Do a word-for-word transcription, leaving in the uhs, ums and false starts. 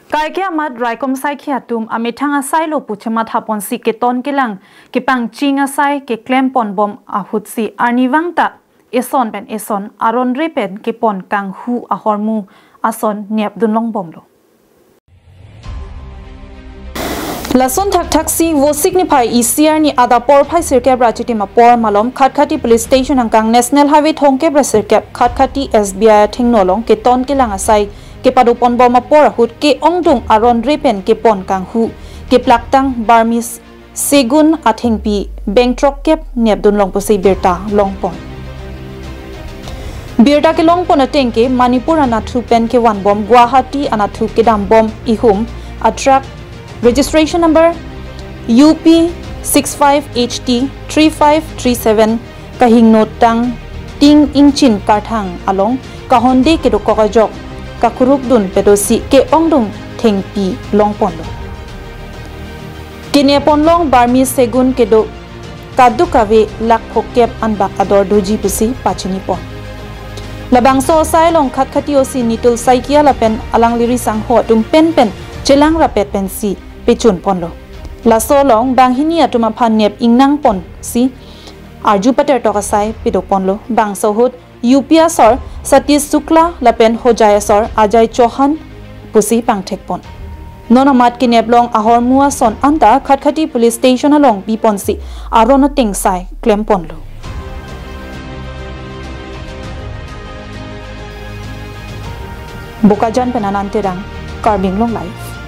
Kaike amat raikom saikhi atum amethang asai lo pu chemathaponsi keton kelang kepangching asai keklem ponbom ahutsi arnivang ta eson pen eson aron re pen kepon kanghu ahormu ason nepdun longbomlo. Lason thakthaksi Vosik niphai isi arni adap porphai sirkep ra chitim apor malom Khatkhati Police Station angkang National Highway thomkep ra sirkep Khatkhati S B I athengno along keton kelang asai kepado ponbom apor ahut ke-ongdung aron re pen kepon kanghu keplaktang Burmese segun athengpi bengthrokkep nepdun long pusi birta longpon. Birta kelongpon ateng ke Manipur anatthu pen kevanbom Guwahati anatthu kedambom ihum a truck registration number U P six five H T three five three seven kahingno tang ting ingchin karthang along kahonde kedokok ajok kakurukdun pedosi ke-ongdung thengpi longponlo. Kenepon long Burmese segun kedo kaduk kave lakh phokep anbak ador doji pusi pachinipon. Labangso asai along Khatkhati O C Nitul Saikia lapen alangli risangho atum penpen chelang rapet pensi pechunponlo. Laso along banghini atum aphan nep ingnangponsi arju patertok asai pedoponlo. Bangso ahut U P asor Satish Shukla lapen Hojai asor Ajay Chauhan pusi pangthekpon. Non amat kenep long ahormu ason anta Khatkhati Police Station along piponsi aron ateng sai klemponlo. Bokajan pen Anand Terang, Karbi Anglong Live.